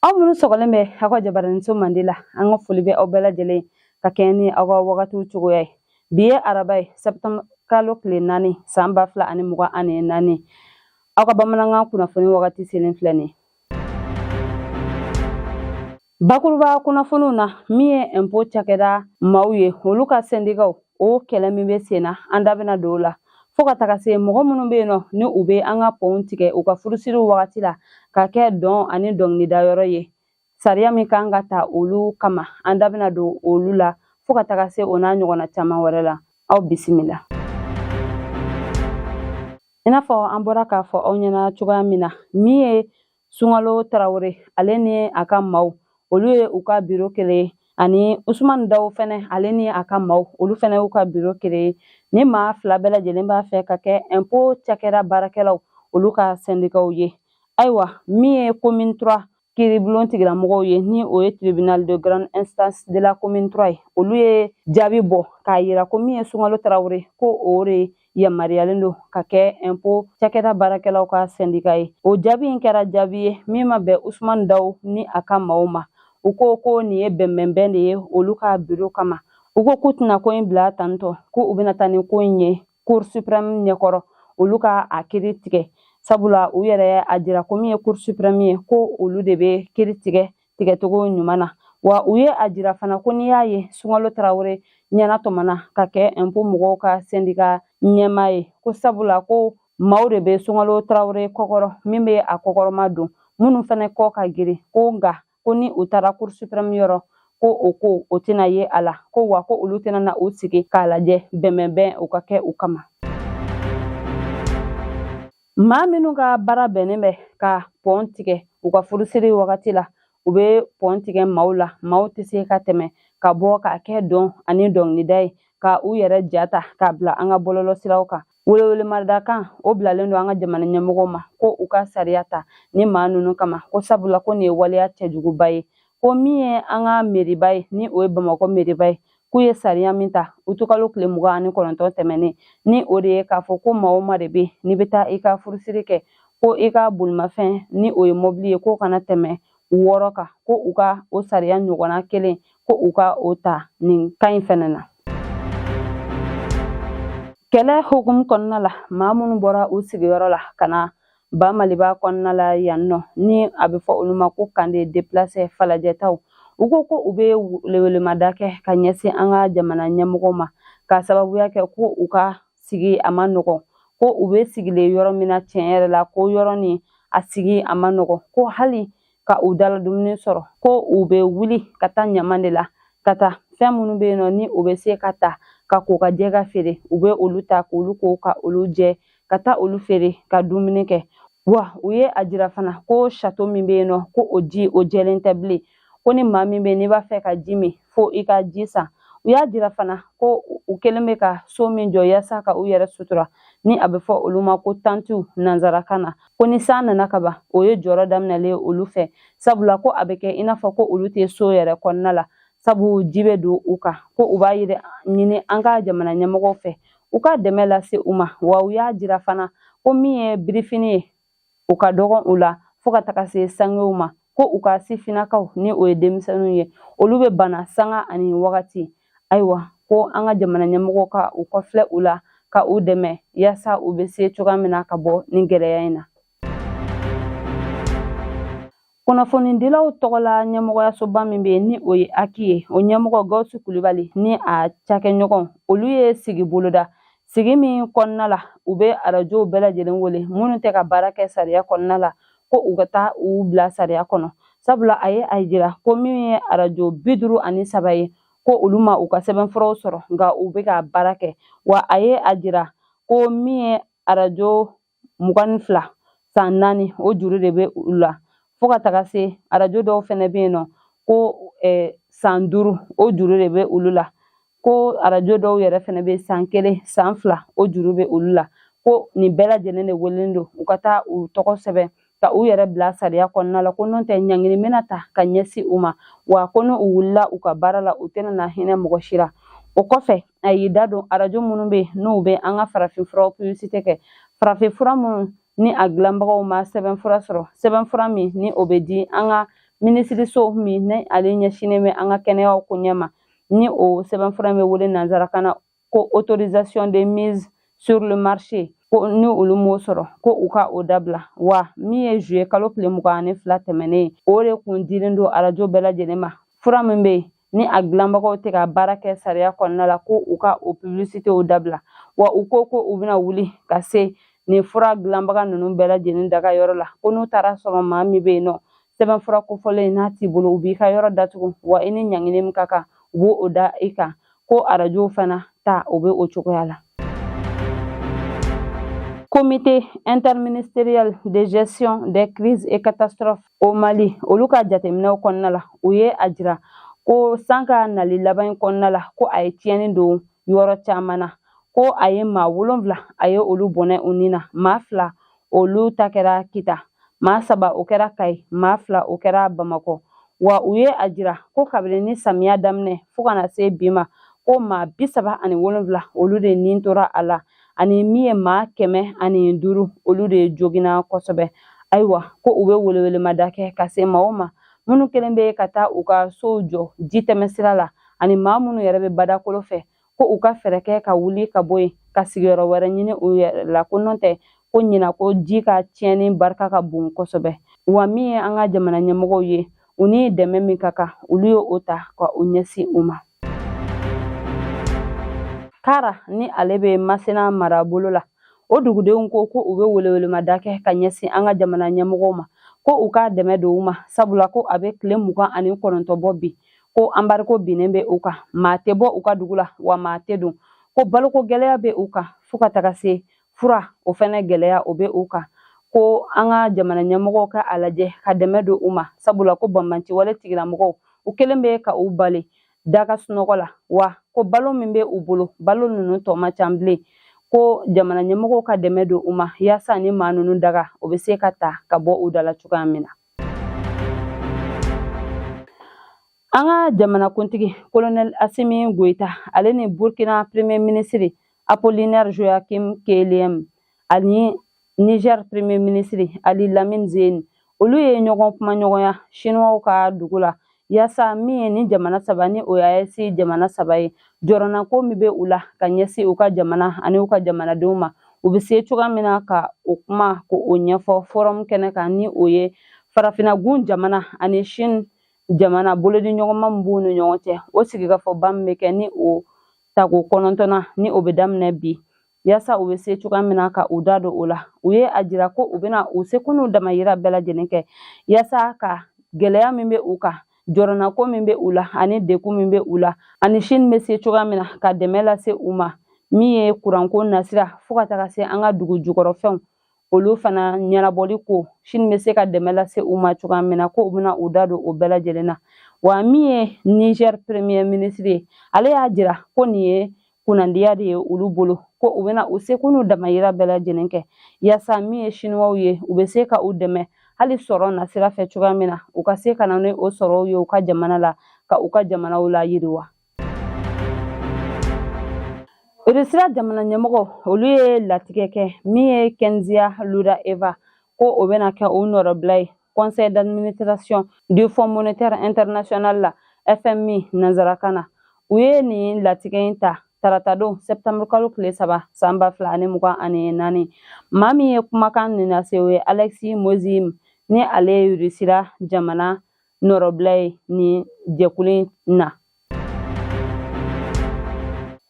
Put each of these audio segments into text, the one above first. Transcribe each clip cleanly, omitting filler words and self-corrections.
Aw minnu sɔgɔlen bɛ aw ka jabaraninso mandi la, an ka foli bɛ aw bɛɛ lajɛlen ka kɛɲɛ ni aw ka wagatiw cogoya ye. Bi ye araba ye, septembre kalo tile 4, san 2024. Aw ka bamanankan kunnafoni wagati selen filɛ nin ye. Bakuruba kunnafoniw na, min ye ɛnpo cakɛda maaw ye, olu ka sɛndikaw o kɛlɛ min bɛ sen na, an da bɛna don o la, fo ka taga se mɔgɔ minnu bɛ yen nɔ ni u bɛ an ka pɔnw tigɛ u ka furusiriw wagati la ka kɛ dɔn ani dɔnkilidayɔrɔ ye, sariya min kan ka ta olu kama, an da bɛna don olu la, fo ka taga se o n'a ɲɔgɔnna caman wɛrɛ la. Aw bisimila. I n'a fɔ an bɔra k'a fɔ aw ɲɛna cogoya min na, min ye Sunkalo Tarawele, ale ni a ka maaw, olu ye u ka biro créer, ani Usumani Dawo fɛnɛ, ale ni a ka maaw, olu fɛnɛ y'u ka biro créer. Ni maa fila bɛɛ lajɛlen b'a fɛ ka kɛ ɛnpo cakɛda baarakɛlaw olu ka sɛndikaw ye. Ayiwa, min ye commune 3 kiiribulon tigilamɔgɔw ye, ni o ye tribunal de grande instance de la commune 3 ye, olu ye jaabi bɔ k'a yira ko min ye Sunkalo Tarawele, ko o de yamaruyalen don ka kɛ ɛnpo cakɛda baarakɛlaw ka sɛndika ye. O jaabi in kɛra jaabi ye min ma bɛn Usumani Dawo ni a ka maaw ma. U ko ko nin ye bɛnbɛnbɛn de ye olu ka biro kama. U ko k'u tɛna ko in bila tantɔ, ko u bɛna taa ni ko in ye cour suprême ɲɛkɔrɔ, olu ka a kiri tigɛ, sabula u yɛrɛ a jira ko min ye cour suprême ye, ko olu de bɛ kiri tigɛ tigɛcogo ɲuman na. Wa u ye a jira fana ko n'i y'a ye Sunkalo Tarawele ɲɛnatɔmɔna ka kɛ ɛnpo mɔgɔw ka sɛndika ɲɛmaa ye, ko sabula ko maaw de bɛ Sunkalo Tarawele kɔkɔrɔ min bɛ a kɔkɔrɔma don, minnu fana kɔ ka girin, ko nka ko ni u taara cour suprême yɔrɔ, ko o ko o tɛna ye a la, ko wa ko olu tɛna na u sigi k'a lajɛ bɛnbɛnbɛn o ka kɛ u kama. Maa minnu ka baara bɛnnen bɛ ka pɔn tigɛ u ka furusiri wagati la, u bɛ pɔn tigɛ maaw la, maaw tɛ se ka tɛmɛ, ka bɔ k'a kɛ dɔn ani dɔnkilida ye, ka u yɛrɛ ja ta k'a bila an ka bɔlɔlɔsiraw kan. Welewelemadakan o bilalen don an ka jamana ɲɛmɔgɔw ma ko u ka sariya ta ni maa ninnu kama, ko sabula ko nin ye waleya cɛjuguba ye. Ko min ye an ka meriba ye, ni o ye Bamakɔ meriba ye, k'u ye sariya min ta utukalo tile 29 tɛmɛnen, ni o de ye k'a fɔ ko maa o maa de bɛ n'i bɛ taa i ka furusiri kɛ, ko i ka bolimafɛn, ni o ye mɔbili ye, k'o kana tɛmɛ 6 kan, ko u ka o sariya ɲɔgɔnna kelen, ko u ka o ta nin kan in fɛnɛ na. Kɛlɛ hukumu kɔnɔna la, maa minnu bɔra u sigiyɔrɔ la ka na ba Maliba kɔnɔna la yan nɔ, ni a bɛ fɔ olu ma ko camp de déplacés falajɛtaw, u ko ko u bɛ welewelemada kɛ ka ɲɛsin an ka jamana ɲɛmɔgɔw ma, k'a sababuya kɛ ko u ka sigi a ma nɔgɔn, ko u bɛ sigilen yɔrɔ min na, tiɲɛ yɛrɛ la, ko yɔrɔ nin a sigi a ma nɔgɔn, ko hali ka u dala dumuni sɔrɔ, ko u bɛ wuli ka taa ɲaman de la, ka taa fɛn minnu bɛ yen nɔ ni u bɛ se ka ta ka ko ka jɛ ka feere, u bɛ olu ta k'olu ko ka olu jɛ ka taa olu feere ka dumuni kɛ. Wa u ye a jira fana ko château min bɛ yen nɔ, ko o ji o jɛlen tɛ bilen, ko ni maa min bɛ n'i b'a fɛ ka ji min, fo i ka ji san. U y'a jira fana ko u kɛlen bɛ ka so min jɔ yaasa ka u yɛrɛ sutura, ni a bɛ fɔ olu ma ko tantiw nanzarakan na, ko ni san nana ka ban, o ye jɔrɔ daminɛlen ye olu fɛ, sabula ko a bɛ kɛ i n'a fɔ ko olu tɛ so yɛrɛ kɔnɔna la, sabu ji bɛ don u kan. Ko u b'a yiri ɲini an ka jamana ɲɛmɔgɔw fɛ, u ka dɛmɛ lase u ma. Wa u y'a jira fana ko min ye birifini ye, u ka dɔgɔn u la, fo ka taga se sangew ma, ko u ka sifinnakaw, ni o ye denmisɛnninw ye, olu bɛ bana sanga ani wagati. Ayiwa, ko an ka jamana ɲɛmɔgɔw ka u kɔfilɛ u la ka u dɛmɛ yaasa u bɛ se cogoya min na ka bɔ nin gɛlɛya in na. Kunnafonidilaw tɔgɔla ɲɛmɔgɔyasoba min bɛ yen, ni o ye HAC ye, o ɲɛmɔgɔ Gawusu Kulubali ni a cakɛɲɔgɔn, olu ye sigi boloda, sigi min kɔnɔna la u bɛ arajow bɛɛ lajɛlen wele minnu tɛ ka baara kɛ sariya kɔnɔna la, ko u ka taa u bila sariya kɔnɔ, sabula a ye a jira ko min ye arajo 53 ye, ko olu ma u ka sɛbɛnfuraw sɔrɔ, nka u bɛ ka baara kɛ. Wa a ye a jira ko min ye arajo 22, san 4 o juru de bɛ u la, fo ka taga se arajo dɔw fɛnɛ bɛ yen nɔ, ko san 5 o juru de bɛ olu la, ko arajo dɔw yɛrɛ fɛnɛ bɛ san 1, san 2 o juru bɛ olu la, ko nin bɛɛ lajɛlen de welelen don u ka taa u tɔgɔ sɛbɛn ka u yɛrɛ bila sariya kɔnɔna la, ko n'o tɛ ɲangini bɛna ta ka ɲɛsin u ma, wa ko n'u wulila u ka baara la, u tɛna na hinɛ mɔgɔ si la. O kɔfɛ, a y'i da don arajo minnu bɛ yen n'u bɛ an ka farafinfuraw publicité kɛ, farafinfura minnu ni a dilanbagaw ma sɛbɛnfura sɔrɔ, sɛbɛnfura min ni o bɛ di an ka Minisiriso min ni ale ɲɛsinnen bɛ an ka kɛnɛyaw koɲɛ ma, ni o sɛbɛnfura in bɛ wele nanzarakan na ko autorisation de mise sur le marché, ko ni olu m'o sɔrɔ, ko u ka o dabila. Wa min ye juillet kalo tile 22 tɛmɛnen ye, o de kun dilen don arajo bɛɛ lajɛlen ma. Fura min bɛ yen ni a dilanbagaw tɛ ka baara kɛ sariya kɔnɔna la, ko u ka o publicitéw dabila. Wa u ko ko u bɛna wuli ka se nin fura dilanbaga ninnu bɛɛ lajɛlen daga yɔrɔ la, ko n'u taara sɔrɔ maa min bɛ yen nɔ, sɛbɛnfura kofɔlen n'a t'i bolo, u b'i ka yɔrɔ datugu, wa i ni ɲangini min ka kan, u b'o da i kan. Ko arajow fana ta, o bɛ o cogoya la. Comité interministériel de gestion des crises et catastrophes au Mali, olu ka jateminɛw kɔnɔna la, u ye a jira ko san ka nali laban in kɔnɔna la, ko a ye tiɲɛni don yɔrɔ caman na, ko a ye maa 7, a ye olu bɔnɛ u ni na. Maa 2, olu ta kɛra Kita, maa 3, o kɛra Kayi, maa 2, o kɛra Bamakɔ. Wa u ye a jira ko kabini ni samiya daminɛ fo ka na se bi ma, ko maa 37, olu de nin tora a la, ani min ye maa 105, olu de joginna kosɛbɛ. Ayiwa, ko u bɛ welewelemada kɛ ka se maaw ma minnu kelen bɛ ka taa u ka sow jɔ ji tɛmɛsira la, ani maa minnu yɛrɛ bɛ badakolo fɛ, ko u ka fɛɛrɛ kɛ ka wuli ka bɔ yen ka sigiyɔrɔ wɛrɛ ɲini u yɛrɛ la, ko n'o tɛ, ko ɲina ko ji ka tiɲɛni barika ka bon kosɛbɛ. Wa min ye an ka jamana ɲɛmɔgɔw ye, u ni dɛmɛ min ka kan, olu ye o ta ka o ɲɛsin u ma. Kara ni ale bɛ Masina marabolo la, o dugudenw ko ko u bɛ welewelemada kɛ ka ɲɛsin an ka jamana ɲɛmɔgɔw ma, ko u ka dɛmɛ don u ma, sabula ko a bɛ tile 29 bɔ bi, ko anbariko binnen bɛ u kan, maa tɛ bɔ u ka dugu la, wa maa tɛ don, ko baloko gɛlɛya bɛ u kan, fo ka taga se fura o fɛnɛ gɛlɛya o bɛ u kan, ko an ka jamana ɲɛmɔgɔw ka a lajɛ ka dɛmɛ don u ma, sabula ko banbaanciwale tigilamɔgɔw, u kelen bɛ ka u bali da ka sunɔgɔ la, wa ko balo min bɛ u bolo, balo ninnu tɔ man ca bilen, ko jamana ɲɛmɔgɔw ka dɛmɛ don u ma yaasa ni maa ninnu daga o bɛ se ka ta ka bɔ u da la cogoya min na. An ka jamanakuntigi Colonel Assimi Goïta, ale ni Burkina Premier ministre Apollinaire Joachim Kyélem ani Niger Premier ministre Ali Lamine Zeine, olu ye ɲɔgɔn kumaɲɔgɔnya Chinois ka dugu la, yaasa min ye ni jamana saba ni o ye AES jamana saba ye, jɔrɔnako min bɛ u la ka ɲɛsin u ka jamana ani u ka jamanadenw ma, u bɛ se cogoya min na ka o kuma ko o ɲɛfɔ forum kɛnɛ kan, ni o ye farafinagun jamana ani Chine jamana bolodiɲɔgɔnma min b'u ni ɲɔgɔn cɛ, o sigikafɔba min bɛ kɛ ni o tako kɔnɔntɔnna ni o bɛ daminɛ bi, yaasa u bɛ se cogoya min na ka u da don o la. U ye a jira ko u bɛna u seko n'u damayira bɛɛ lajɛlen kɛ yaasa ka gɛlɛya min bɛ u kan, jɔrɔnako min bɛ u la ani degun min bɛ u la, ani Chine bɛ se cogoya min na ka dɛmɛ lase u ma, min ye kuranko nasira fo ka taga se an ka dugu jukɔrɔfɛnw, olu fana ɲɛnabɔli ko Chine bɛ se ka dɛmɛ lase u ma cogoya min na, ko u bɛna u da don o bɛɛ lajɛlen na. Wa min ye Niger Premier ministre ye, ale y'a jira ko nin ye kunnandiya de ye olu bolo, ko u bɛna u seko n'u damayira bɛɛ lajɛlen kɛ yaasa min ye Chinois ye, u bɛ se ka u dɛmɛ hali sɔrɔ nasira fɛ cogoya min na, u ka se ka na ni o sɔrɔw ye u ka jamana la, ka u ka jamanaw layiriwa. Russie jamana ɲɛmɔgɔ, olu ye latigɛ kɛ min ye Kenzia Luda Eva, ko o bɛna kɛ o nɔrɔbila ye Conseil d'administration du Fonds monétaire international la, FMI nanzarakan na. U ye nin latigɛ in ta taratadon septembre kalo tile 3 san 2024. Maa min ye kumakan nin lase, o ye Alexis Mozim, ni ale ye Russie jamana nɔrɔbila ye nin jɛkulu in na.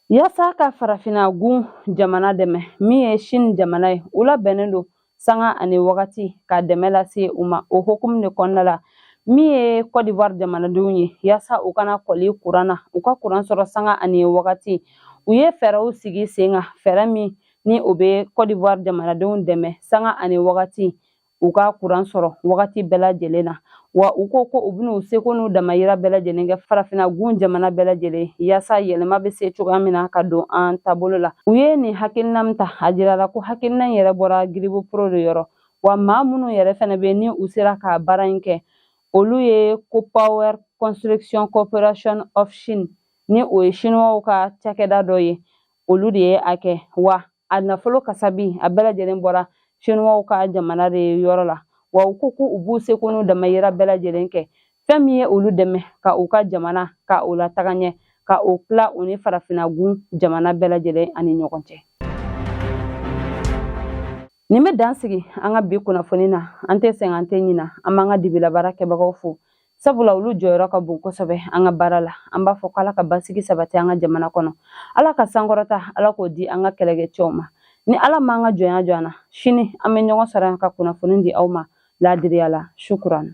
Yaasa ka farafina gun jamana dɛmɛ, min ye Chine jamana ye, u labɛnnen don sanga ani wagati ka dɛmɛ lase u ma. O hukumu de kɔnɔna la, min ye Côte d'Ivoire jamanadenw ye, yaasa u kana kɔli kuran na, u ka kuran sɔrɔ sanga ani wagati, u ye fɛɛrɛw sigi sen kan, fɛɛrɛ min ni o bɛ Côte d'Ivoire jamanadenw dɛmɛ sanga ani wagati u ka kuran sɔrɔ wagati bɛɛ lajɛlen na. Wa u ko ko u bɛna u seko n'u damayira bɛɛ lajɛlen kɛ farafina gun jamana bɛɛ lajɛlen, yaasa yɛlɛma bɛ se cogoya min na ka don an taabolo la. U ye nin hakilina min ta, a jirala ko hakilina in yɛrɛ bɔra Giribu Pro de yɔrɔ. Wa maa minnu yɛrɛ fɛnɛ bɛ ni u sera ka baara in kɛ, olu ye Copower Construction Corporation of Chine, ni o ye Chinois ka cakɛda dɔ ye, olu de ye a kɛ. Wa a nafolo kasabi a bɛɛ lajɛlen bɔra Chinois ka jamana de yɔrɔ la. Wa u ko ko u b'u seko n'u damayira bɛɛ lajɛlen kɛ fɛn min ye olu dɛmɛ ka u ka jamana ka o lataga ɲɛ, ka o tila u ni farafinnagun jamana bɛɛ lajɛlen ani ɲɔgɔn cɛ. Nin bɛ dan sigi an ka bi kunnafoni na. An tɛ sɛgɛn, an tɛ ɲina. An b'an ka dibilabaara kɛbagaw fo, sabula olu jɔyɔrɔ ka bon kosɛbɛ an ka baara la. An b'a fɔ k'Ala ka basigi sabati an ka jamana kɔnɔ, Ala ka sankɔrɔta, Ala k'o di an ka kɛlɛkɛcɛw ma. Ni Ala m'an ka jɔnya jɔ an na, sini an bɛ ɲɔgɔn sɔrɔ yan ka kunnafoni di aw ma laadiriya la. Shukuran.